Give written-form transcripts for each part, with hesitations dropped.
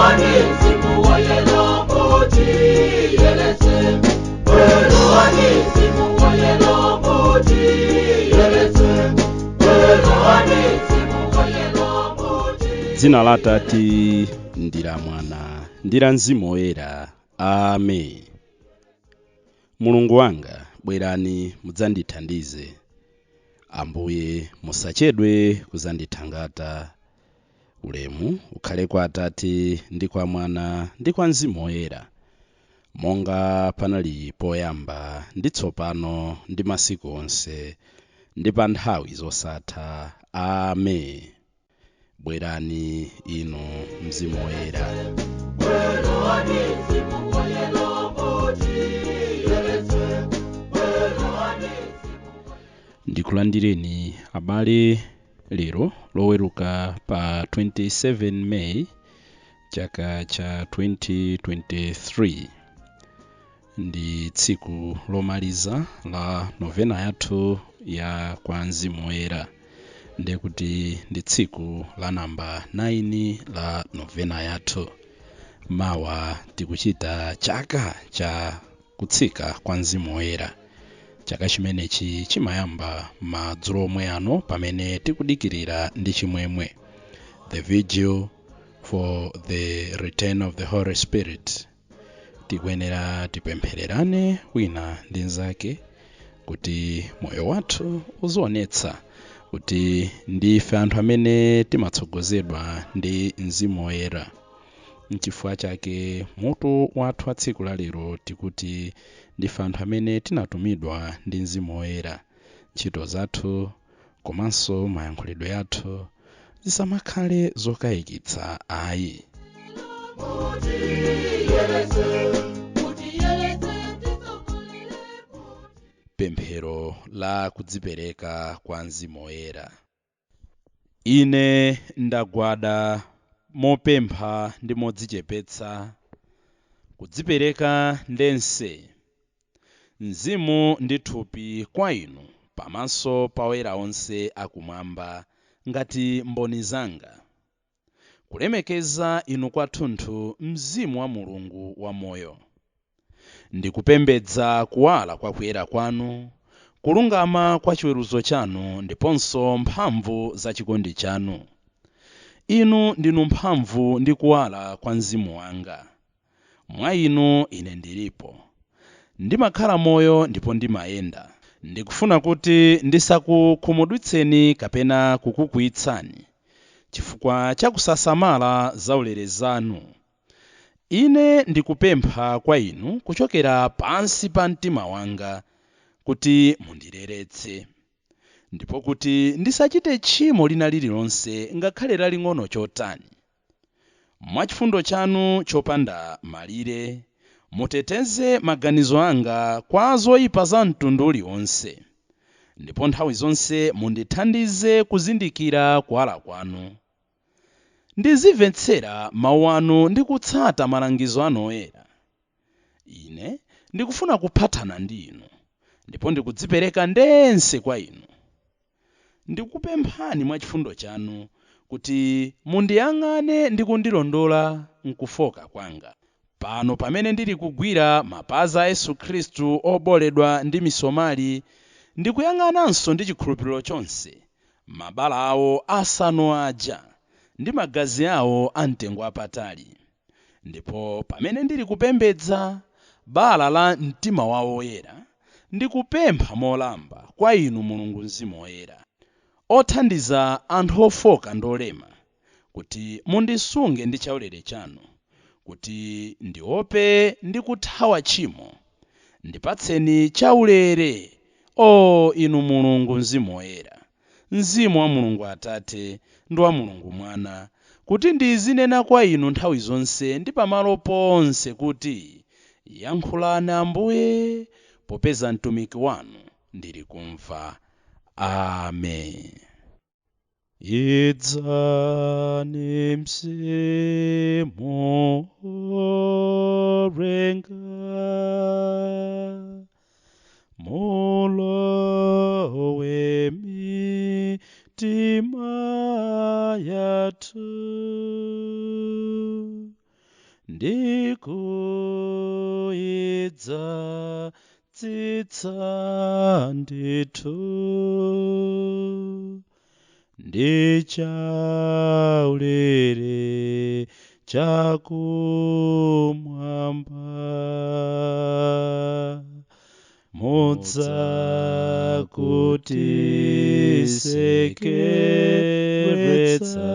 Bwerani Mzimu Woyera mutiyeretse, Bwerani Mzimu Woyera mutiyeretse, Bwerani Mzimu Woyera mutiyeretse. Dzina la Atate ndi la Mwana ndi la Mzimu Woyera. Amen. Mulungu wanga, bwerani mudzandithandize. Ambuye, musachedwe kudzandithangata. Ulemu ukhale kwa Atate ndi kwa Mwana ndi kwa Mzimu Woyera, monga panali poyamba ndi tsopano ndi masiku onse ndi pa nthawi zosatha. Amen. Bwerani inu Mzimu Woyera. Bwerani Mzimu Woyera mutiyeretse, Bwerani Mzimu. Ndikulandireni abale lero loweruka pa 27 May chaka cha 2023. Ndi tsiku lomaliza la novena yathu ya kwa Mzimu Woyera, ndekuti ndi tsiku la namba 9 la novena yathu. Mawa tikuchita chaka cha kutsika kwa Mzimu Woyera. Chaka chimenechi chimayamba madzulo omwe ano pamene tikudikirira ndi chimwemwe the vigil for the return of the Holy Spirit. Tikuyenera tipemphererane wina ndi nzake kuti moyo wathu uzionetsa kuti ndife anthu amene timatsogozedwa ndi Mzimu Woyera. Nchifukwa chake mutu wathu wa tsiku la lero tikuti ndife anthu amene tinatumidwa ndi Mzimu Woyera. Ntchito zathu komanso mayankhulidwe athu zisamakhale zokayikitsa ayi. Mutiyeretse, mutiyeretse, titsogolere. Pemphero la kudzipereka kwa Mzimu Woyera. Ine ndagwada mopempha ndi modzichepetsa kudzipereka ndense, mzimu ndi thupi kwa inu pamaso pa oyera onse akumwamba ngati mboni zanga, kulemekeza inu kwathunthu Mzimu wa Mulungu wamoyo. Ndikupembedza kuwala kwa kuyera kwanu, kulungama kwa chiweruzo chanu ndiponso mphamvu za chikondi chanu. Inu ndinu mphamvu ndi kuwala kwa mzimu wanga. Mwa inu ine ndilipo, ndimakhala moyo ndipo ndimayenda. Ndikufuna kuti ndisakukhumudwitseni kapena kukukwiyitsani chifukwa cha kusasamala zaulere zanu. Ine ndikupempha kwa inu kuchokera pansi pa mtima wanga kuti mundireretse, ndipo kuti ndisachite tchimo lina lililonse ngakhale laling'ono chotani. Mwachifundo chanu chopanda malire, muteteze maganizo anga kwa zoyipa za mtundu uliwonse, ndipo nthawi zonse mundithandize kuzindikira kuwala kwanu. Ndizimvetsera mawu anu ndi kutsata malangizo anu oyera. Ine ndikufuna kuphatana ndi inu, ndipo ndikudzipereka ndense kwa inu. Ndikupemphani mwachifundo chanu kuti mundiyang'ane ndi kundilondola mkufoka kwanga. Pano pamene ndili kugwira mapazi a Yesu Khristu oboledwa ndi misomali, ndikuyang'ananso ndi chikhulupiriro chonse mabala awo asanu aja ndi magazi awo amtengo apatali. Ndipo pamene ndili kupembedza bala la mtima wawo woyera, ndikupempha molamba kwa inu Mulungu Mzimu Woyera, othandiza anthu ofoka ndi olema, kuti mundisunge ndi chaulere chanu, kuti ndiope ndi kuthawa tchimo. Ndipatseni chaulere, o inu Mulungu Mzimu Woyera, Mzimu wa Mulungu Atate ndi wa Mulungu Mwana, kuti ndizinena kwa inu nthawi zonse ndi pamalo ponse kuti, yankhulani Ambuye, popeza mtumiki wanu ndili kumva. Amen. Idzani Mzimu orenga, mulowe mitima yathu. Ndikuidza tsitsa ndithu ndi chaulere chakumwamba mudza kutisekeretsa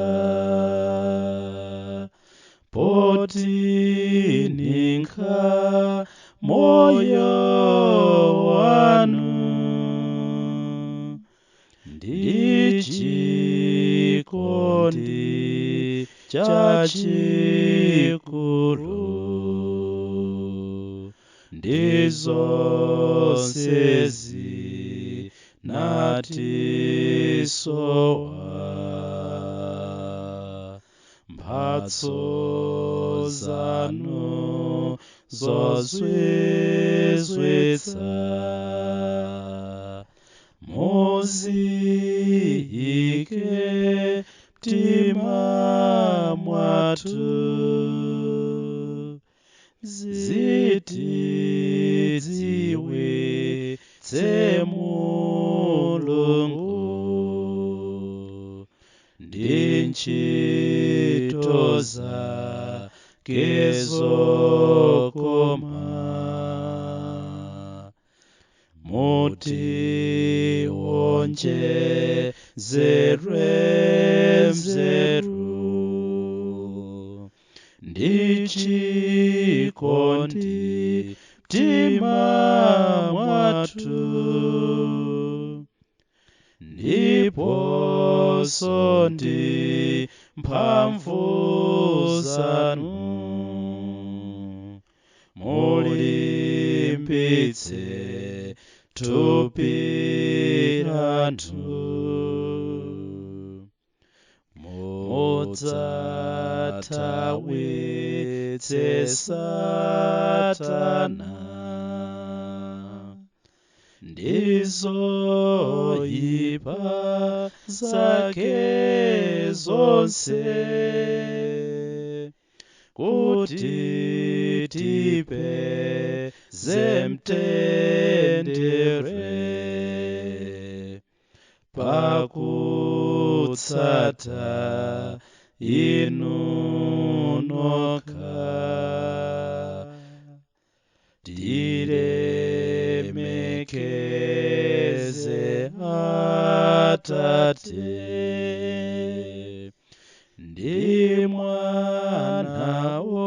potininka moyo wanu ndi chikondi chachikulu ndizonsezi natisowa mphatso zanu zozizwitsa muziyike mtima mwathu zitidziwitse Mulungu ndi ntchito zake zokoma mutiwonjezere nzeru ndi chikondi mtima mwathu ndiponso ndi mphamvu zanu mulimbitse thupi lathu mudzathawitse Satana ndizoyipa zake zonse kuti tipeze mtendere pakutsata inu nokha tilemekeze Atate ndi Mwanawo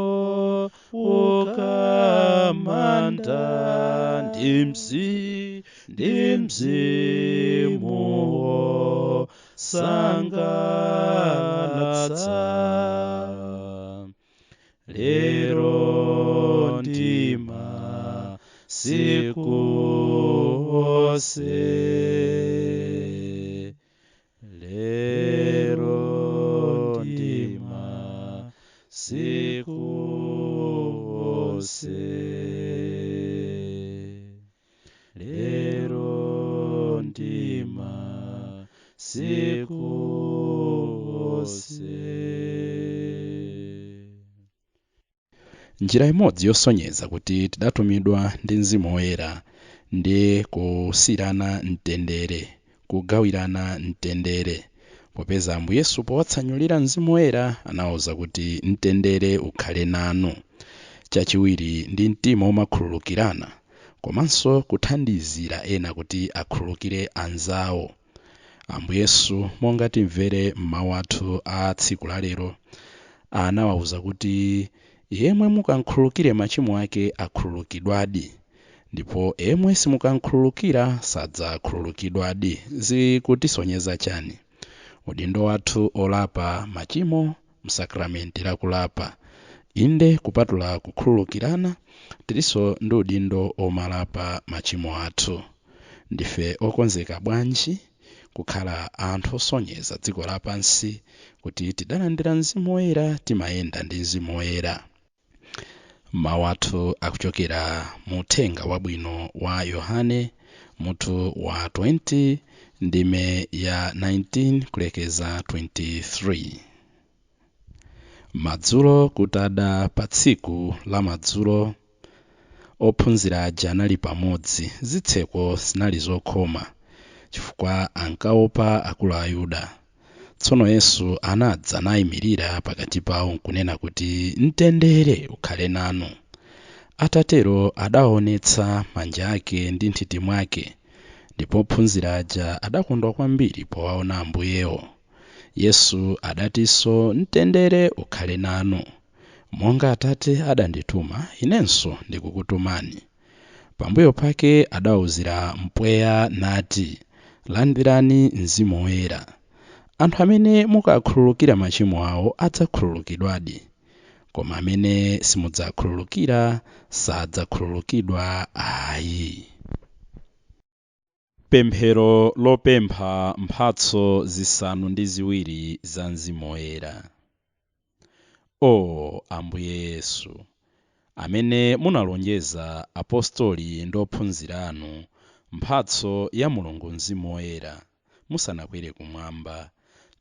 ukamanda ndi Mzimuwo sangalatsa lero ndi masiku onse lero ndi masiku onse lero ndi masiku onse. Njira imodzi yosonyeza kuti tidatumidwa ndi Mzimu Woyera ndi kusiyirana mtendere, kugawirana mtendere, popeza Ambuye Yesu powatsanulira Mzimu Woyera anawawuza kuti mtendere ukhale nanu. Chachiwiri ndi mtima womakhululukirana komanso kuthandizira ena kuti akhululukire anzawo. Ambuye Yesu monga timvere m'mawu athu a tsiku la lero anawawuza kuti yemwe mukankhululukire machimo ake akhululukidwadi ndipo yemwe simukankhululukira sadzakhululukidwadi. Zikutisonyeza chani? Udindo wathu olapa machimo msakramenti lakulapa. Inde kupatula kukhululukirana tilinso ndi udindo omalapa machimo athu. Ndife okonzeka bwanji kukhala anthu osonyeza dziko lapansi kuti tidalandira Mzimu Woyera timayenda ndi Mzimu Woyera. Mawu athu akuchokera mu Uthenga Wabwino wa Yohane mutu wa 20 ndime ya 19 kulekeza 23. Madzulo kutada pa tsiku la madzulo, ophunzira aja anali pamodzi. Zitseko zinali zokhoma chifukwa ankaopa akulu a Ayuda. Tsono Yesu anadza nayimirira pakati pawo nkunena kuti, mtendere ukhale nanu. Atatero adawaonetsa manja ake ndi nthiti mwake, ndipo ophunzira aja adakondwa kwambiri powaona Ambuyewo. Yesu adatinso, mtendere ukhale nanu. Monga Atate adandituma, inenso ndikukutumani. Pambuyo pake adawuzira mpweya nati, landirani Mzimu Woyera. Anthu amene mukakhululukira machimo awo adzakhululukidwadi, koma amene simudzakhululukira sadzakhululukidwa ayi. Pemphero lopempha mphatso zisanu ndi ziwiri za Mzimu Woyera. O Ambuye Yesu, amene munalonjeza apostoli ndi ophunzira anu mphatso ya Mulungu Mzimu Woyera musanakwere kumwamba,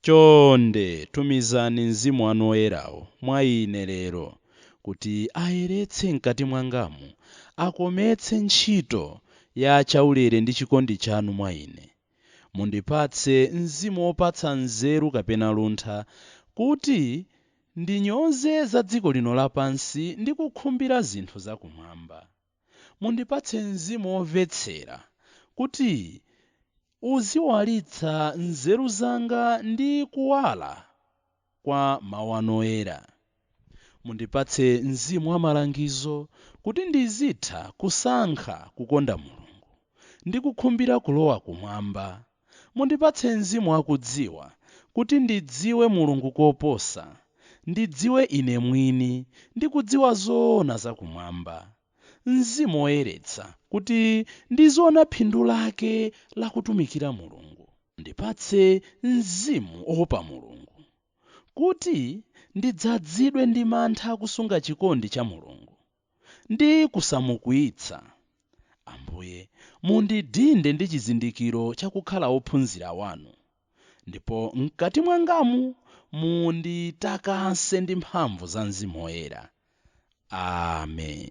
chonde tumizani Mzimu wanu Woyerawo mwa ine lero, kuti ayeretse mkati mwangamu, akometse ntchito ya chaulere ndi chikondi chanu mwa ine. Mundipatse mzimu wopatsa nzeru kapena luntha, kuti ndinyoze za dziko lino lapansi ndi kukhumbira zinthu zakumwamba. Mundipatse mzimu womvetsera, kuti uziwalitsa nzeru zanga ndi kuwala kwa mawu anu oyera. Mundipatse mzimu wa malangizo, kuti ndizitha kusankha kukonda Mulungu ndi kukhumbira kulowa kumwamba. Mundipatse mzimu wakudziwa, kuti ndidziwe Mulungu koposa, ndidziwe ine mwini ndi kudziwa zoona zakumwamba. Mzimu woyeretsa, kuti ndiziona phindu lake la kutumikira Mulungu. Mundipatse mzimu woopa Mulungu, kuti ndidzazidwe ndi mantha akusunga chikondi cha Mulungu ndi kusamukwiyitsa. Ambuye, mundidinde ndi chizindikiro chakukhala wophunzira wanu, ndipo mkati mwangamu munditakase ndi mphamvu za Mzimu Woyera. Amen.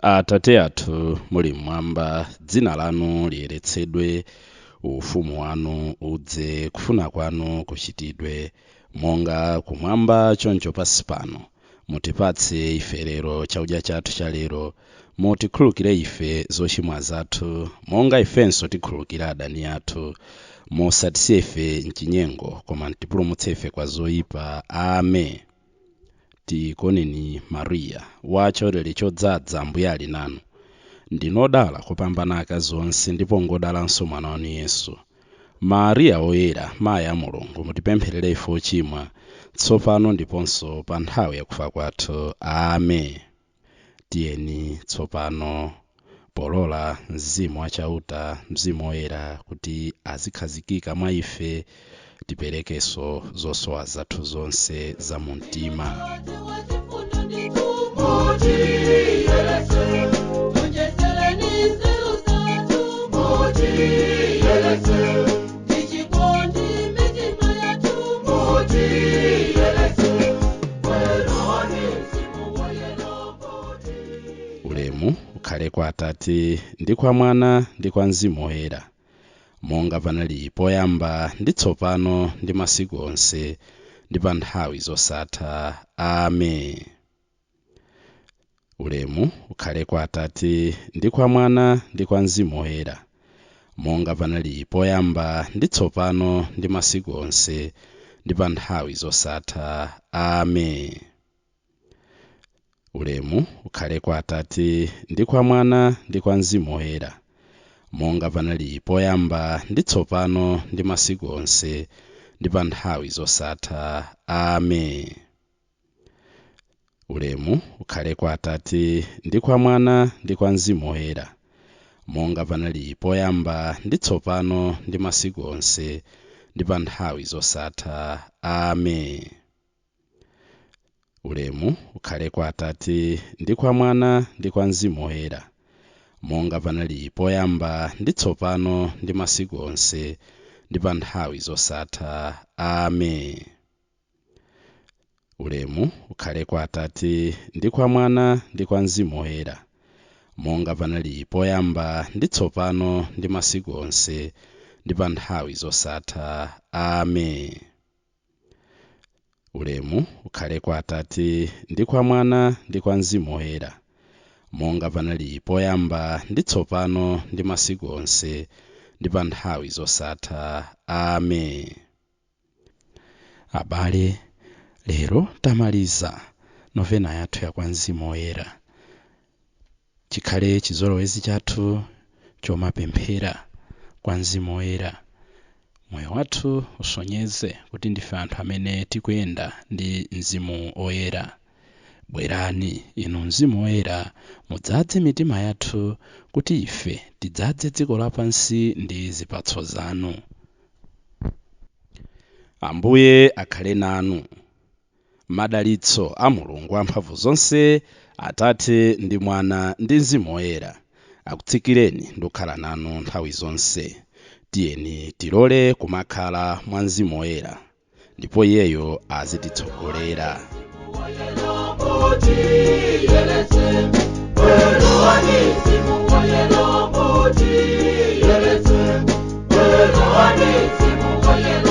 Atate athu muli mmwamba, dzina lanu liyeretsedwe, ufumu wanu udze, kufuna kwanu kuchitidwe, monga kumwamba choncho pansi pano. Mutipatse ife lero chakudya chathu cha lero. Mutikhululukire ife zochimwa zathu, monga ifenso tikhululukira adani athu. Musatisiye ife mchinyengo, koma mutipulumutse ife kwa zoyipa. Amen. Tikoneni Mariya, wa chaulere chodzaza, Ambuye ali nanu. Ndinodala kupambana akazi onse, ndipo ngodalanso mwana wanu Yesu. Mariya woyera, mayi a Mulungu, mutipempherere ife ochimwa, tsopano ndiponso pa nthawi yakufa kwathu. Amen. Tiyeni tsopano polola Mzimu wachauta, Mzimu Woyera, kuti azikhazikika mwa ife, tiperekenso zosowa zathu zonse za mu mtima. Ulemu ukhale kwa Atate ndi kwa Mwana ndi kwa Mzimu Woyera, monga panali poyamba ndi tsopano ndi masiku onse ndi pa nthawi zosatha. Amen. Ulemu ukhale kwa Atate ndi kwa Mwana ndi kwa Mzimu Woyera, monga panali poyamba ndi tsopano ndi masiku onse ndi pa nthawi zosatha. Amen. Ulemu ukhale kwa Atate ndi kwa Mwana ndi kwa Mzimu Woyera, monga panali poyamba ndi tsopano ndi masiku onse ndi pa nthawi zosatha. Amen. Ulemu ukhale kwa Atate ndi kwa Mwana ndi kwa Mzimu Woyera, monga panali poyamba ndi tsopano ndi masiku onse ndi pa nthawi zosatha. Amen. Ulemu ukhale kwa Atate ndi kwa Mwana ndi kwa Mzimu Woyera, monga panali poyamba ndi tsopano ndi masiku onse ndi pa nthawi zosatha. Amen. Ulemu ukhale kwa Atate ndi kwa Mwana ndi kwa Mzimu Woyera, monga panali poyamba ndi tsopano ndi masiku onse ndi pa nthawi zosatha. Amen. Ulemu ukhale kwa Atate ndi kwa Mwana ndi kwa Mzimu Woyera, monga panali poyamba ndi tsopano ndi masiku onse ndi pa nthawi zosatha. Amen. Abale, lero tamaliza novena yathu ya kwa Mzimu Woyera. Chikhale chizolowezi chathu chomapemphera kwa Mzimu Woyera. Moyo wathu usonyeze kuti ndife anthu amene tikuyenda ndi Mzimu Woyera. Bwerani inu Mzimu Woyera, mudzadze mitima yathu kuti ife tidzadze dziko lapansi ndi zipatso zanu. Ambuye akhale nanu. Madalitso a Mulungu amphamvu zonse, Atate ndi Mwana ndi Mzimu Woyera, akutsikireni ndi kukhala nanu nthawi zonse. Tiyeni tilole kumakhala mwa Mzimu Woyera, ndipo Iyeyo azititsogolera. Mzimu Woyera.